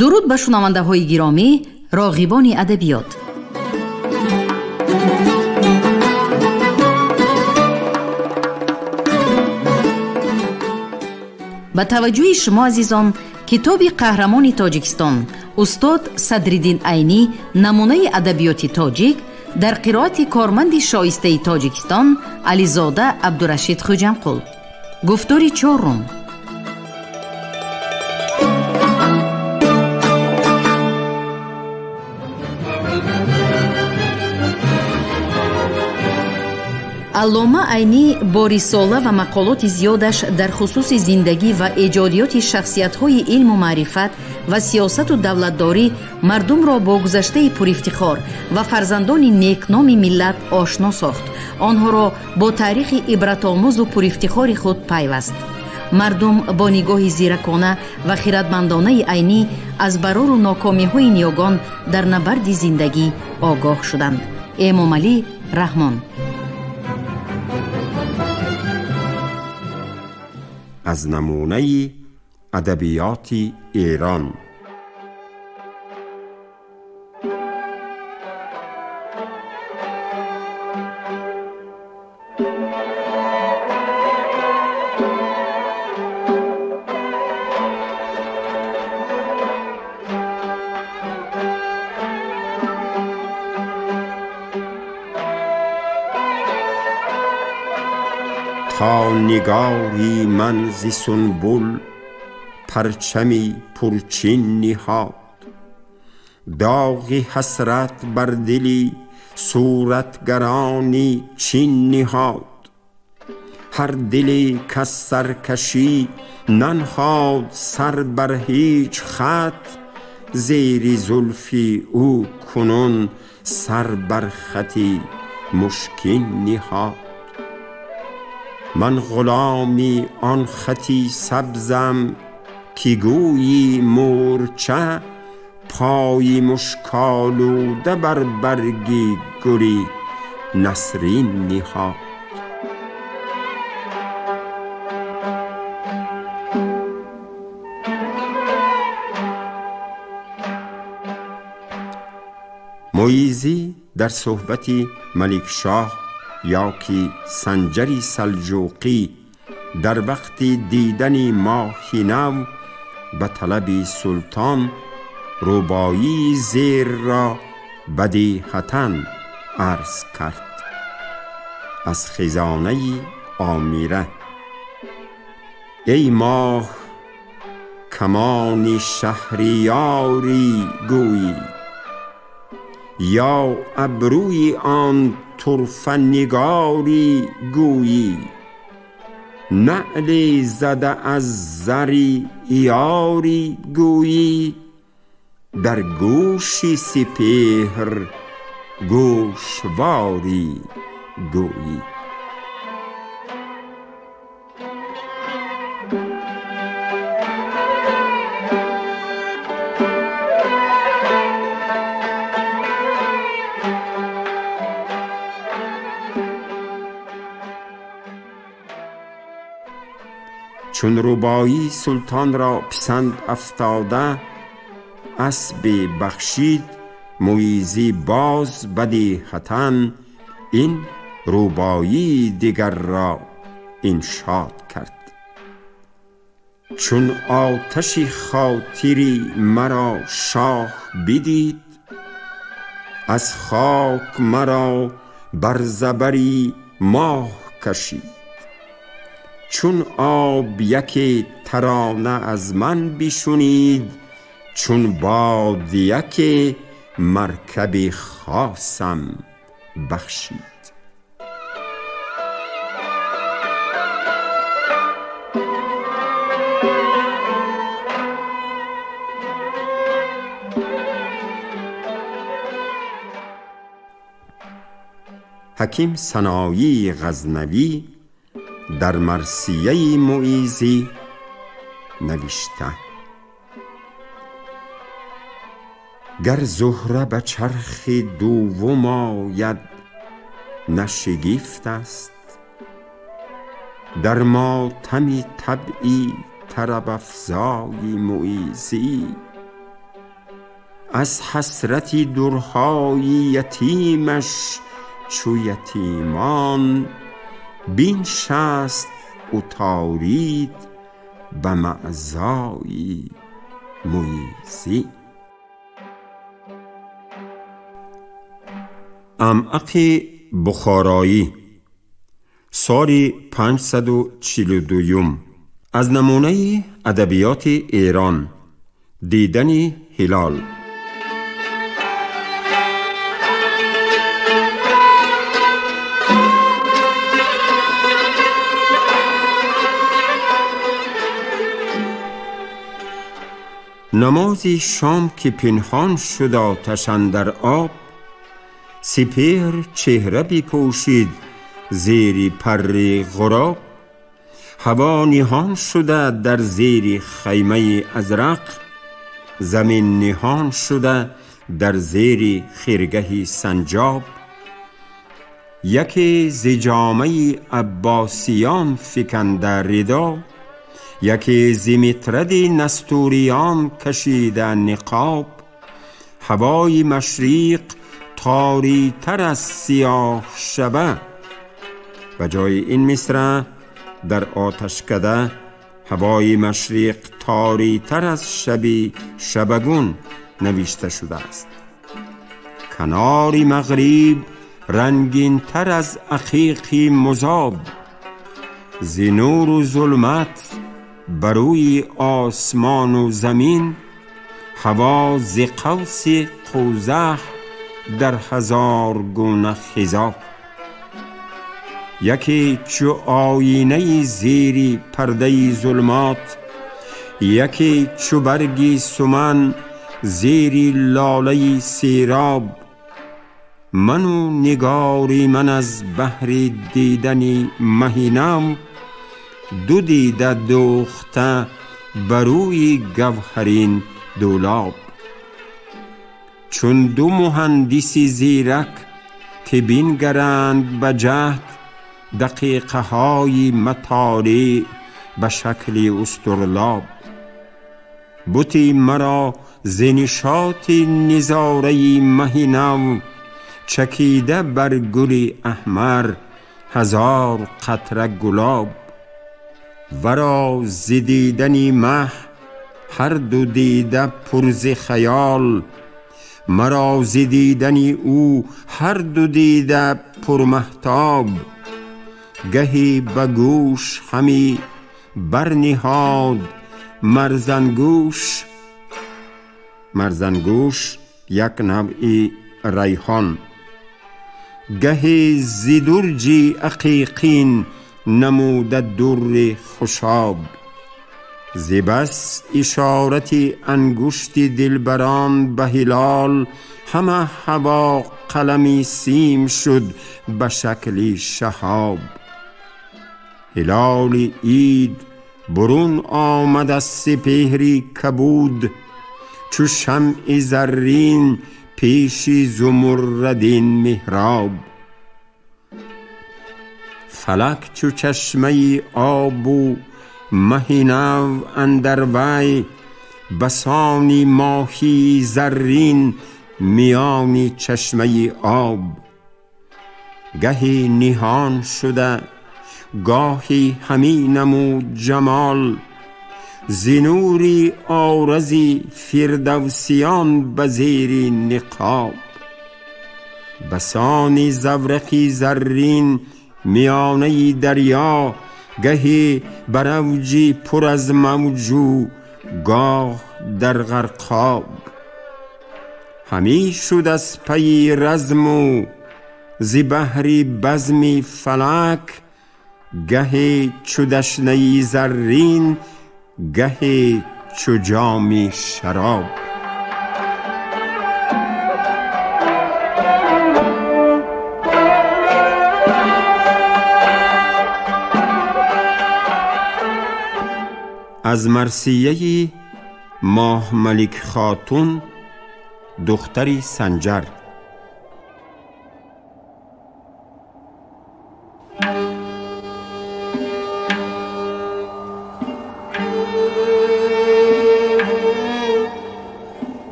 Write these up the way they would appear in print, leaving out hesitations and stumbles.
Дуруд ба шунавандаҳои гиромӣ, роғибони адабиёт. Ба таваҷҷӯҳи шумо азизон, китоби қаҳрамони Тоҷикистон устод Садриддин Айнӣ намунаи адабиёти тоҷик дар қироати корманди шоистаи Тоҷикистон Ализода Абдурашид Хуҷамқул. Гуфтори чорум. Аллома Айнӣ бо рисола ва мақолоти зиёдаш дар хусуси зиндагӣ ва эҷодиёти шахсиятҳои илму маърифат ва сиёсату давлатдорӣ мардумро бо гузаштаи пурифтихор ва фарзандони некноми миллат ошно сохт, онҳоро бо таърихи ибратомӯзу пурифтихори худ пайваст. Мардум бо нигоҳи зиракона ва хиратмандонаи Айнӣ аз барору нокомиҳои ниёгон дар набарди зиндагӣ огоҳ шуданд. Эмомалӣ Раҳмон. Аз намунаи адабиёти Эрон. تا نگاری من ز سنبل پرچمی پرچین نهاد، داغ حسرت بر دلی صورتگرانی چین نهاد. هر دلی کز سرکشی ننهاد سر بر هیچ خط، زیر زلفی او کنون سر بر خطی مشکین نهاد. من غلامی آن خطی سبزم که گویی مورچه پای مشک‌آلوده بر برگ گلی نسرین نهاد. مویزی در صحبت ملک شاه یا که سنجری سلجوقی در وقت دیدن ماه نو به طلب سلطان رباعی زیر را بدیهتاً عرض کرد. از خزانه آمیره: ای ماه کمان شهریاری گویی، یا ابروی آن طرفه نگاری گویی، نعل زده از زر یاری گویی، در گوش سپهر گوشواری گویی. چون رباعی سلطان را پسند افتاده اسب بخشید، مویزی باز بدیهتاً این رباعی دیگر را انشاد کرد. چون آتش خاطری مرا شاه بدید، از خاک مرا بر زبری ماه کشید. چون آب یکی ترانه از من بشنید، چون باد یکی مرکب خاصم بخشید. حکیم سنایی غزنوی در مرثیه مویزی نوشته: گر زهره به چرخ دوم آید نه شگفت است، در ماتم طبعی طرب افزای مویزی. از حسرت درهای یتیمش چو یتیمان بنشست عطارد به معزای مویزی. Амъақи Бухороӣ, соли 542, аз намунаи адабиёти Эрон. Дидани ҳилол. Намози шом ки пинҳон шуд оташ андар об, сипеҳр чеҳра бипӯшид зери парри ғуроб. Ҳаво ниҳон шуда дар зери хаймаи азрақ, замин ниҳон шуда дар зери хиргаҳи санҷоб. Яке зи ҷомаи аббосиён фиканда ридо, яке зи митради настуриён кашида ниқоб. Ҳавои машриқ торитар аз сиёҳ шаба. Ба ҷои ин мисра дар оташкада ҳавои машриқ торитар аз шаби шабагун навишта шудааст. Канори мағриб рангинтар аз ақиқи музоб, зи нуру зулмат бар рӯи осмону замин. Ҳаво зи қавси қузаҳ дар ҳазор гуна хизоб. Яке чу оинаи зери пардаи зулмот, яке чу барги суман зери лолаи сероб. Ману нигори ман аз баҳри дидани маҳи нав, ду дида дӯхта ба рӯи гавҳарин дӯлоб. Чун ду муҳандиси зирак ки бингаранд ба ҷаҳд дақиқаҳои матолеъ ба шакли устурлоб. Бути маро зи нишоти низораи маҳи нав, чакида бар гули аҳмар ҳазор қатра гулоб. Варо зи дидани маҳ ҳар ду дида пур зи хаёл, маро зи дидани ӯ ҳар ду дида пурмаҳтоб. Гаҳе ба гӯш ҳами барниҳод марзангӯш. Марзангӯш як навъи райҳон. Гаҳе зи дурҷи ақиқин намуда дурри хушоб. Зи бас ишорати ангушти дилбарон ба ҳилол, ҳама ҳаво қалами сим шуд ба шакли шаҳоб. Ҳилоли ид бурун омад аз сипеҳри кабуд, чу шамъи заррин пеши зумуррадин меҳроб. Фалак чу чашмаи обу маҳи нав андар вай, басони моҳии заррин миёни чашмаи об. Гаҳе ниҳон шуда гоҳе ҳамӣ намуд ҷамол, зи нури орзи фирдавсиён ба зери ниқоб. Басони заврақи заррин миёнаи дарё, гаҳе бар авҷи пур аз мавҷу гоҳ дар ғарқоб. Ҳамӣ шуд аз пайи разму зи баҳри базми фалак, гаҳе чу дашнаи заррин, гаҳе чу ҷоми шароб. Аз марсияи Моҳ Малик Хотун, духтари Санҷар.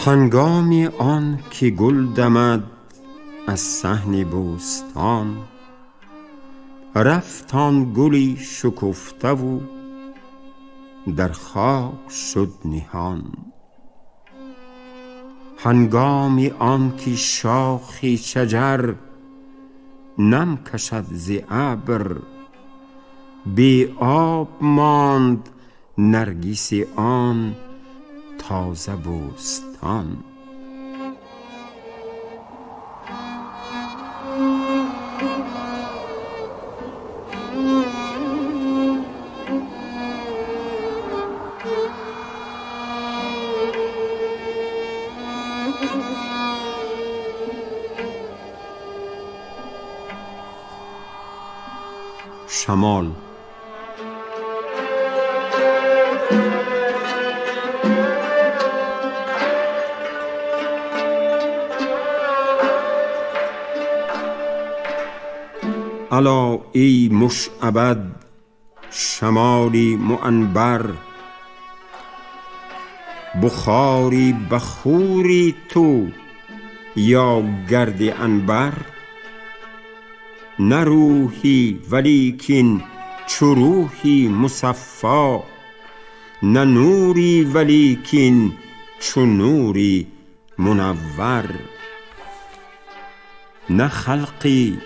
هنگامی آن که گل دمد از صحن بوستان، رفت آن گلی شکفته و در خاک شد نهان. هنگامی آن که شاخ شجر نم کشد ز ابر، بی آب ماند نرگس آن تازه بوستان. شمال. الا ای مشعبد شمالی معنبر، بخاری بخوری تو یا گرد عنبر. نه روحی ولیکن چو روحی مصفا، نه نوری ولیکن چو نوری منور. نه خلقی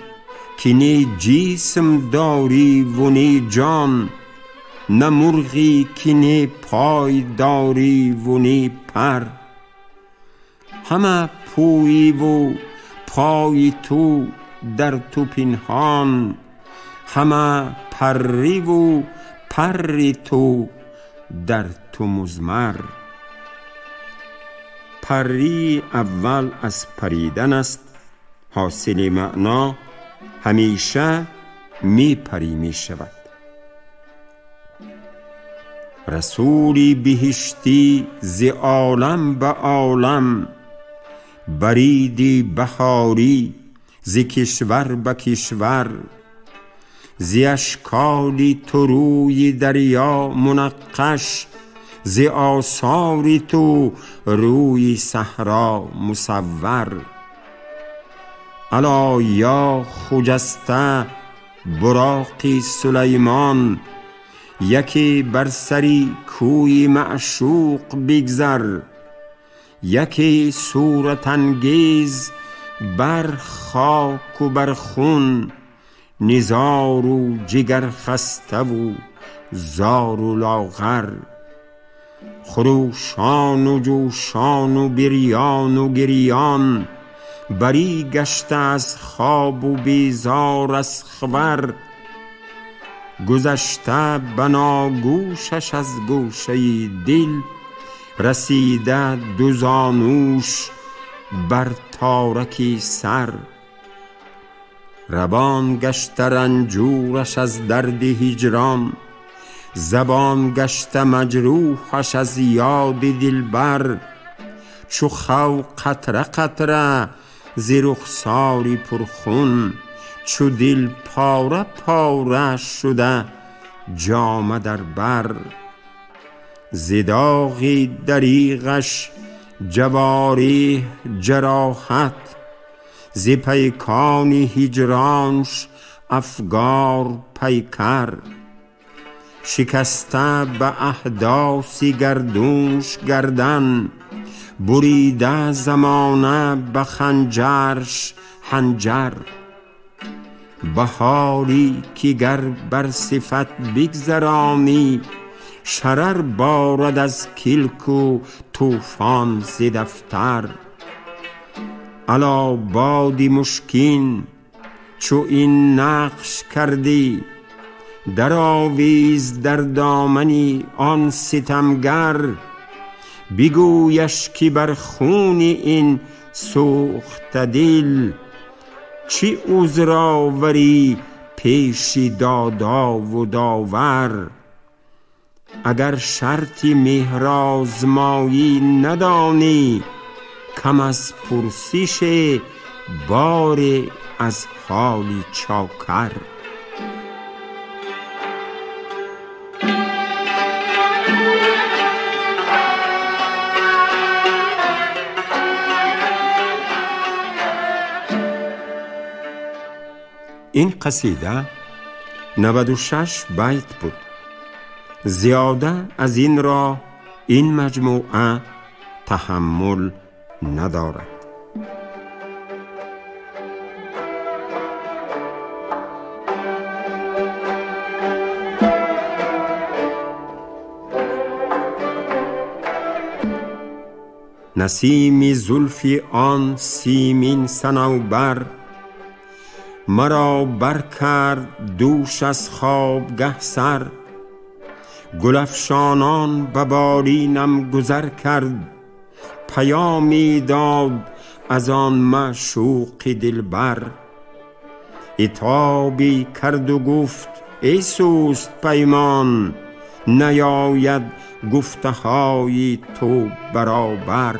که نه جسم داری و نه جان، نه مرغی که نه پای داری و نه پر. همه پویی و پای تو در تو پنهان، همه پری و پر تو در تو مضمر. پری اول از پریدن است، حاصل معنا همیشه می پری می شود. رسولی بهشتی ز عالم به عالم، بریدی بهاری ز کشور به کشور. ز اشکال تو روی دریا منقش، ز آثار تو روی صحرا مصور. الا یا خجسته براق سلیمان، یکی بر سری کوی معشوق بگذر. یکی صورت انگیز بر خاک و بر خون، نزار و جگر خسته و زار و لاغر. خروشان و جوشان و بریان و گریان، بری گشته از خواب و بیزار از خبر. گذشته بناگوشش از گوشه دل، رسیده دو زانوش بر تارک سر. روان گشته رنجورش از درد هجران، زبان گشته مجروحش از یاد دلبر. چو خو قطره قطره ز رخساری پرخون، چو دل پاره پاره شده جامه در بر. ز داغ دریغش جوارح جراحت، ز پیکان هجرانش افگار پیکر. شکسته به احداث گردونش گردن، بریده زمانه به خنجرش حنجر. بهاری که گر بر صفت بگذرانی، شرر بارد از کلک و طوفان ز دفتر. الا باد مشکین چو این نقش کردی، درآویز در دامن آن ستمگر. بگویش که بر خون این سوخته دل، چه عذر آوری پیش دادا و داور. اگر شرط مهرآزمایی ندانی، کم از پرسش بار از حال چاکر. Ин қасида 96 байт буд. Зиёда аз инро ин маҷмӯа таҳаммул надорад. Насими зулфи он симин санавбар маро баркард дӯш аз хобгаҳ сар. Гулафшонон ба болинам гузар кард, паёме дод аз он маъшуқи дилбар. Итобе карду гуфт эй суст паймон, наёяд гуфтаҳои ту баробар.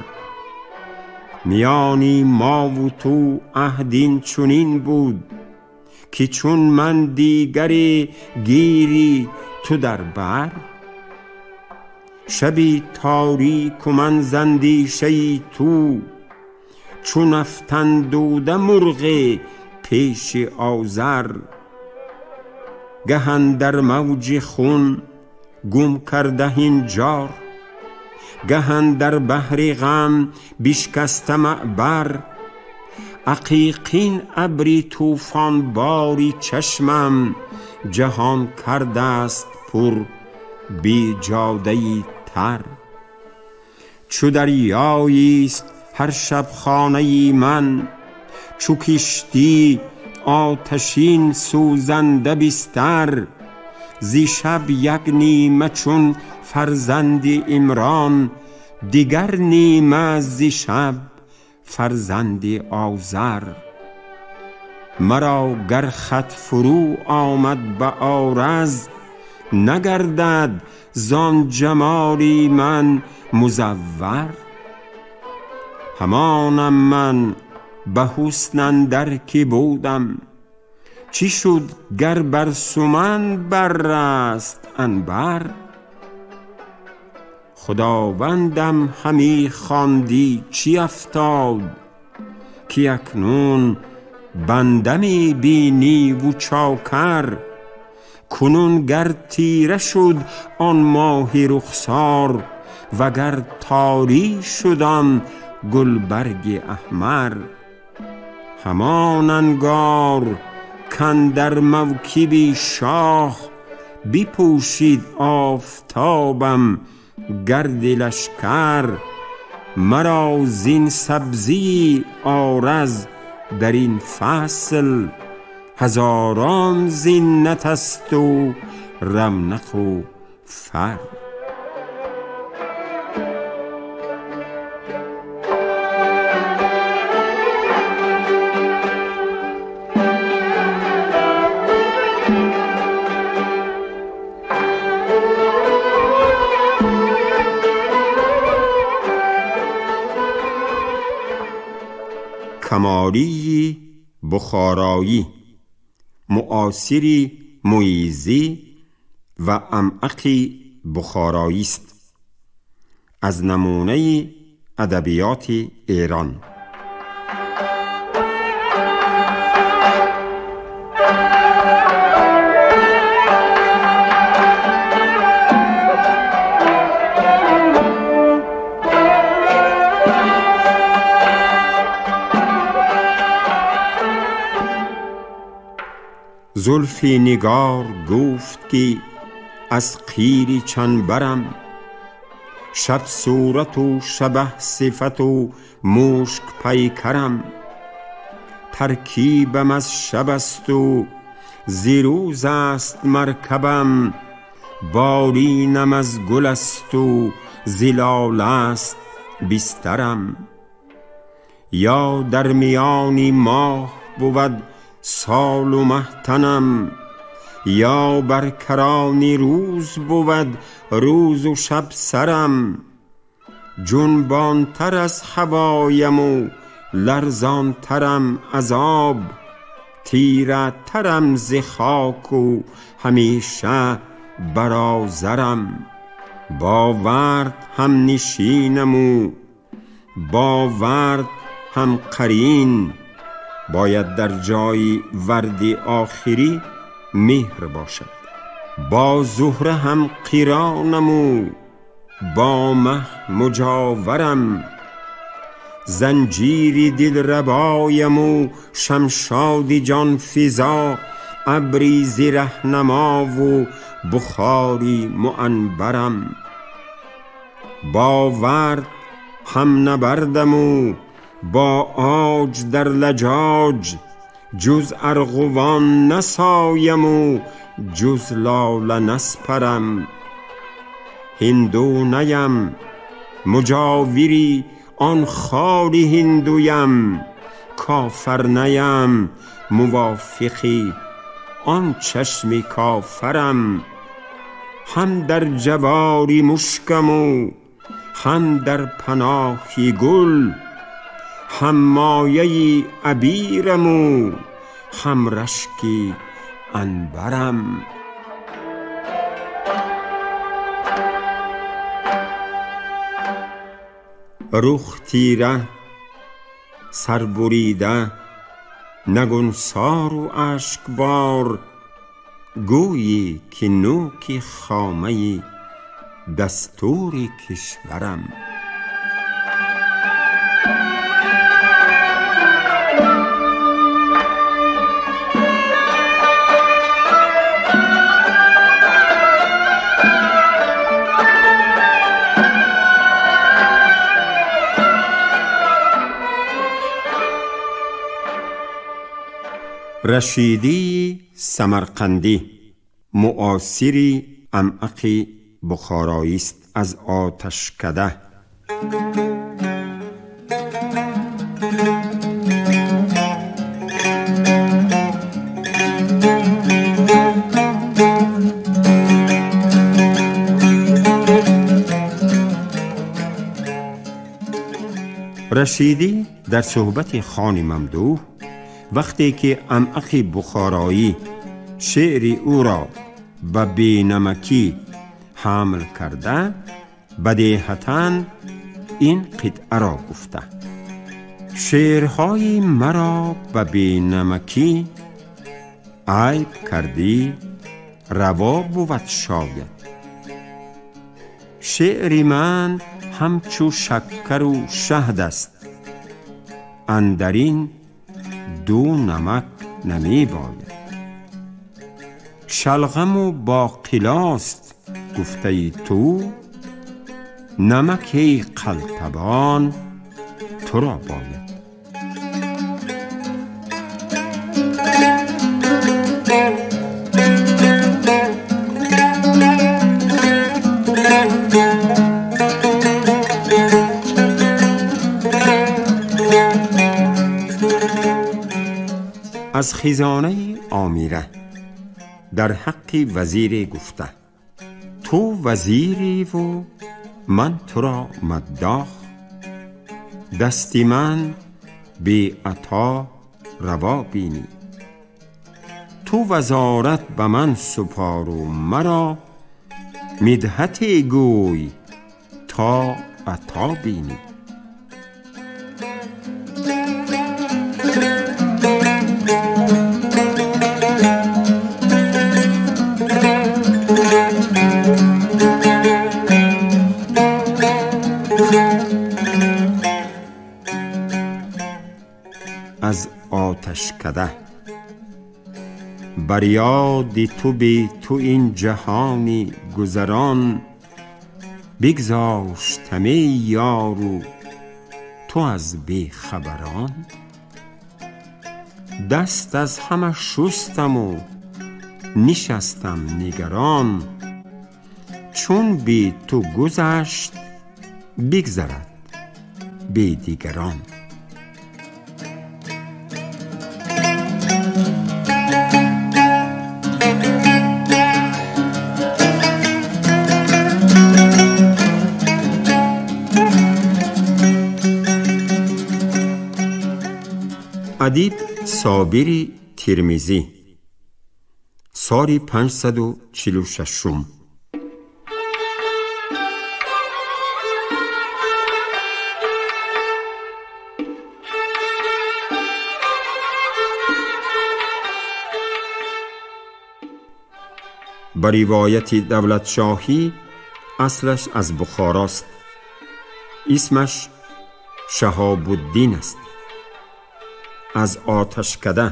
Миёни мову ту аҳд ин чунин буд, ки чун ман дигаре гири ту дар бар. Шаби торику ман з андешаи ту, чун афтандуда мурғе пеши озар. Гаҳ андар мавҷи хун гум карда ҳинҷор, гаҳ андар баҳри ғам бишкаста маъбар. Ақиқин абри тӯфонбори чашмам ҷаҳон кардаст пур беҷодаи тар. Чу дарёист ҳар шаб хонаи ман, чу киштӣ оташин сӯзанда бистар. Зи шаб як нима чун фарзанди Имрон, дигар нима зи шаб фарзанди Озар. Маро гар хат фурӯ омад ба ораз, нагардад зон ҷамоли ман музаввар. Ҳамонам ман ба ҳусн андар ки будам, чӣ шуд гар бар суман барраст анбар. Худовандам ҳами хондӣ чӣ афтод, ки акнун банда мебиниву чокар. Кунун гар тира шуд он моҳи рухсор, вагар торӣ шуд он гулбарги аҳмар. Ҳамон ангор кандар мавкиби шоҳ, бипӯшид офтобам гарди лашкар. Маро зин сабзии ораз дар ин фасл, ҳазорон зинат асту равнақу фар. کمالی بخارایی، معاصری مویزی و امعقی بخارایی است. از نمونه ادبیات ایران. زلفی نگار گفت که از قیری چنبرم، شب صورت و شبه صفت و مشک پیکرم. ترکیبم از شب است و ز روز است مرکبم، بالینم از گل است و ز لاله است بسترم. یا در میان ماه بود سال و مه تنم، یا بر کران روز بود روز و شب سرم. جنبانتر از هوایم و لرزانترم از آب، تیره ترم ز خاک و همیشه برازرم. با ورد هم نشینم و با ورد هم قرین، باید در جای ورد آخری مهر باشد. با زهره هم قیرانم و با مه مجاورم، زنجیری دلربایم و شمشاد جان فزا، ابری ز رهنما و بخاری معنبرم. با ورد هم نبردم و با عاج در لجاج، جز ارغوان نسایم و جز لاله نسپرم. هندو نیم مجاوری آن خال هندویم، کافر نیم موافقی آن چشم کافرم. هم در جواری مشکم و هم در پناهی گل، هم مایه عبیرم و هم رشک عنبرم. رخ تیره سر بریده نگونسار و اشکبار، گویی که نوک خامه دستور کشورم. رشیدی سمرقندی معاصری عمق بخارایی است از آتشکده. رشیدی در صحبت خان ممدوح وقتی که عمق بخارایی شعر او را به بینمکی حمل کرده، بدیهتاً این قطعه را گفته: شعرهای مرا به بینمکی عیب کردی روا بود شاید، شعر من همچو شکر و شهد است، اندرین دو نمک نمی باید. شلغم و باقلاست گفته تو، نمک قلتبان تو را باید. از خزانه آمیره در حق وزیر گفته: تو وزیری و من تو را مداح، دست من بی عطا روا بینی. تو وزارت به من سپار و مرا مدحت گوی تا عطا بینی. از آتشکده بر یاد تو بی تو این جهانی گذران، بگذاشتم ای یار و تو از بی خبران. دست از همه شستم و نشستم نگران، چون بی تو گذشت بگذرد بی دیگران. ادیب صابری ترمذی، سال 546. Ба ривояти давлатшоҳӣ аслаш аз Бухорост. Исмаш Шаҳобуддин аст. Аз оташкада.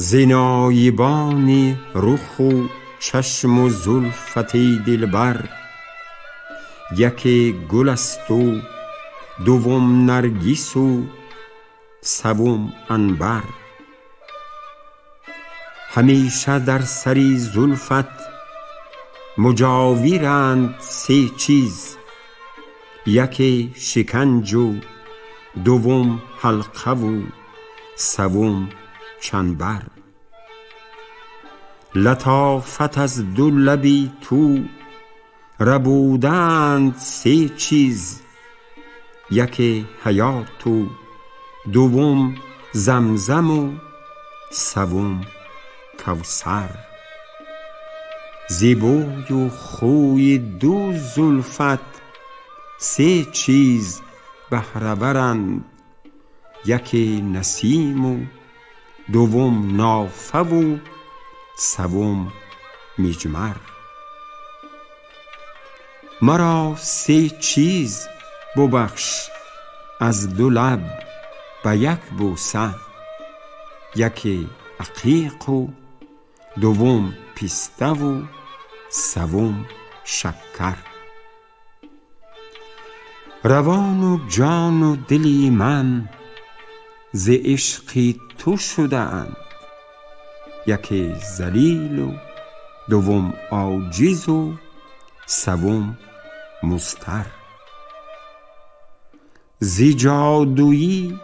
Зи نایبانی رخ و چشم و زلفت ای دلبر، یکی گل است و دوم نرگس و سوم عنبر. همیشه در سری زلفت مجاورند سه چیز، یکی شکنج و دوم حلقه و سوم چنبر. لطافت از دو لبی تو ربودند سه چیز، یکی حیات و دوم زمزم و سوم کوثر. ز بوی و خوی دو زلفت سه چیز بهره ورند، یکی نسیم و دوم نافه و سوم مجمر. مرا سه چیز ببخش از دو لب به یک بوسه، یکی عقیق و دوم پسته و سوم شکر. روان و جان و دلی من ز عشق تو شده اند، یکی ذلیل و دوم عاجز و سوم مضطر. ز جادویی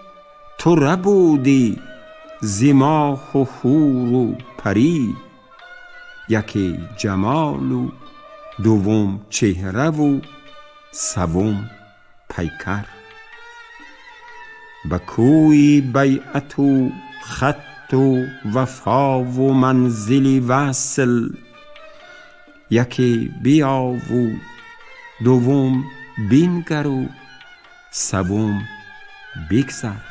تو ربودی ز ماه و حور و پری، یکی جمال و دوم چهره و سوم پیکر. به کوی بیعت و خط و وفا و منزل وصل، یکی بیا و دوم بنگر و سوم بگذر.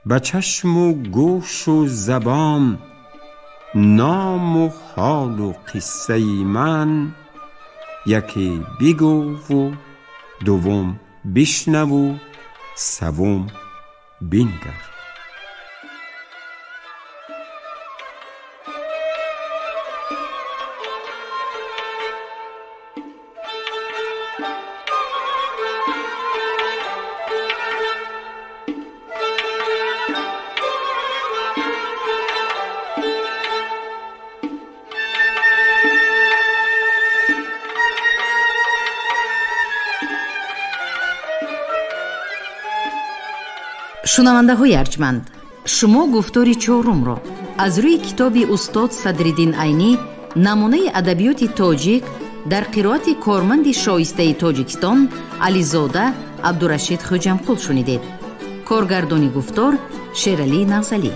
به چشم و گوش و زبان نام و حال و قصه من، یکی بگو و دوم بشنو و سوم بنگر. Шунавандаҳои арҷманд, шумо гуфтори чорумро аз рӯи китоби устод Садриддин Айнӣ намунаи адабиёти тоҷик дар қироати корманди шоистаи Тоҷикистон Ализода Абдурашид Хӯҷамқул шунидед. Коргардони гуфтор Шералӣ Нағзалӣ.